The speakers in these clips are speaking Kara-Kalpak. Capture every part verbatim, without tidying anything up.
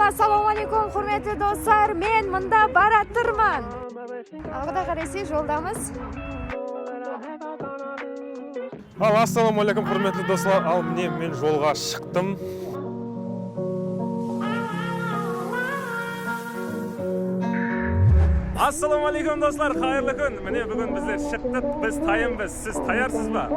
Assalawma aleykum, húrmetli doslar, men mında baratırman. Alǵıda qaray, joldamız. Al, assalawma aleykum, húrmetli doslar. Al, mine, men jolǵa shıqtım. Assalawma aleykum, doslar, qayırlı kún. Mine, búgin bizler shıqtıq, biz tayınbız. Siz tayarsız ba?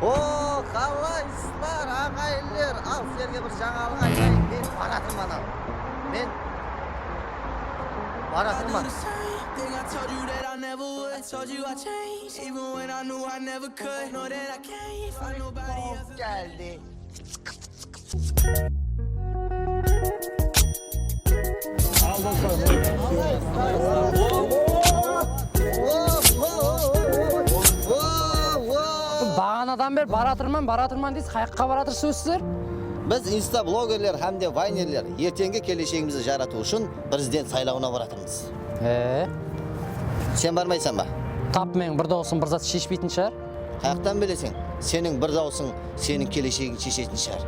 O, qalaysızlar, aǵayinler? Al, sizlerge bir jańalıq aytayın, men baratırman, al. Men baratırman. Geldi. Baǵanadan beri baratırman, baratırman deysiz, qayaqqa baratırsız sizler? Biz insta blogerler hám de vaynerler erteńgi keleshegimizdi jaratıw ushın prezident saylawına baratırmız. E, Sen barmaysan ba? Tap, meniń bir dawısım bir zat sheshpeytin shıǵar. Qayaqtan bileseń? Seniń bir dawısıń seniń keleshegińdi sheshetin shıǵar.